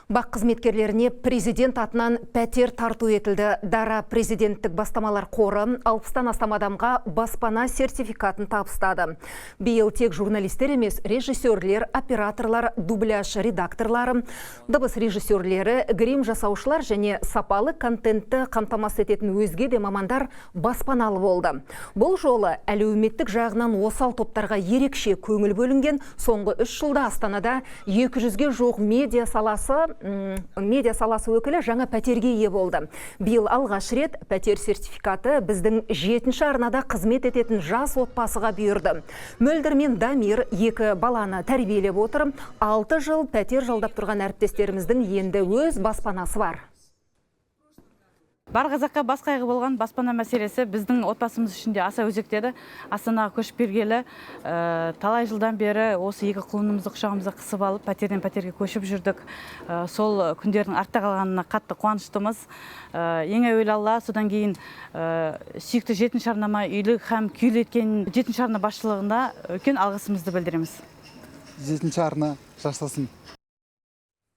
БАҚ қызметкерлеріне президент атынан пәтер тарту етілді. Дара президенттік бастамалар қоры 60-тан астам адамға баспана сертификатын табыстады. Биыл тек журналистер емес, режиссерлер, операторлар, дубляж редакторлары, дыбыс режиссерлері, грим жасаушылар және сапалы контентті қамтамасыз ететін өзге де мамандар баспаналы болды. Бұл жолы әлеуметтік жағынан осал топтарға ерекше көңіл бөлінген. Соңғы 3 жылда Астанада 200-ге жуық медиа саласы өкілі жаңа пәтерге ие болды. Биыл алғаш рет пәтер сертификаты біздің жетінші арнада қызмет ететін жас отбасыға бұйырды. Мөлдір мен Дамир екі баланы тәрбиелеп отыр. 6 жыл пәтер жалдап тұрған әріптестеріміздің енді өз баспанасы бар. Бар қазаққа бас қайғы болған баспана мәселесі біздің отбасымыз үшін де аса өзекті еді. Астанаға көшіп келгелі талай жылдан бері осы екі құлынымызды құшағымызға қысып алып, пәтерден пәтерге көшіп жүрдік. Сол күндердің артта қалғанына қатты қуаныштымыз. Ең әуелі Алла, содан кейін сүйікті жетінші арнама үйлі һәм күйлі еткен жетінші арна басшылығына үлкен алғысымызды білдіреміз. Жетінші арна жасасын!